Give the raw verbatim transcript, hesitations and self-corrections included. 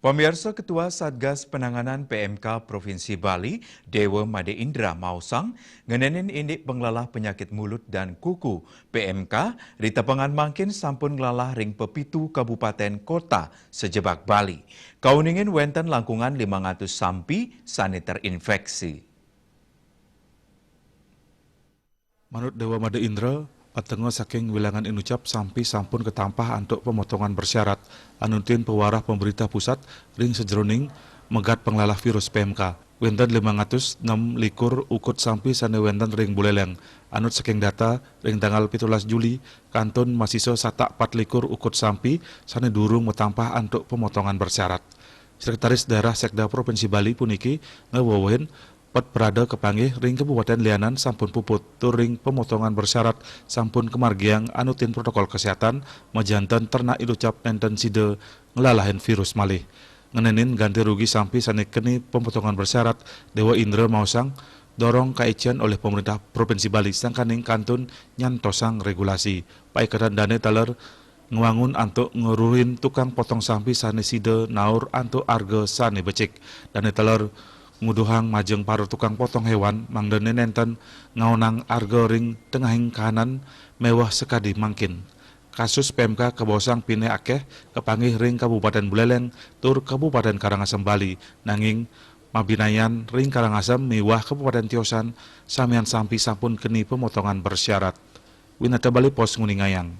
Pemirsa, Ketua Satgas Penanganan P M K Provinsi Bali, Dewa Made Indra maosang, ngenenin indik penglalah penyakit mulut dan kuku P M K, ri tepengan mangkin sampun nglalah ring pepitu kabupaten kota sejebak Bali. Kauningin wenten langkungan limang atus sampi sane terinfeksi. Manut Dewa Made Indra, patenga saking wilangan inucap sampi sampun katampah antuk pemotongan bersyarat, anutin pewarah pemerintah pusat ring sajeroning megat penglalah virus P M K. Wenten limang atus nem likur ukut sampi sane wenten ring Buleleng. Anut saking data, ring tanggal pitulas Juli, kantun masisa satak pat likur ukut sampi sane durung matampah antuk pemotongan bersyarat. Sekretaris Daerah Sekda Provinsi Bali puniki ngawewehin, pet prada kapanggih ring kabupaten lianan sampun puput, tur ring pemotongan bersyarat sampun kamargiang anutin protokol kesehatan, majanten ternak inucap nenten sida nglalahin virus malih. Ngenenin ganti rugi sampi sane keni pemotongan bersyarat, Dewa Indra maosang, dorong kaicen olih pemerintah Provinsi Bali sangkaning kantun nyantosang regulasi. Paiketan dane taler ngwangun antuk ngruhin tukang potong sampi sane sida naur antuk arga sane becik. Dane taler nguduhang majeng para tukang potong hewan mangdane nenten ngaonang arga ring tengahing kahanan meweh sakadi mangkin. Kasus P M K kabaosang pinih akeh kapanggih ring Kabupaten Buleleng tur Kabupaten Karangasem Bali, nanging mabinayan ring Karangasem miwah Kabupaten Tiosan samian sampi sampun keni pemotongan bersyarat. Winata Bali Post nguningayang.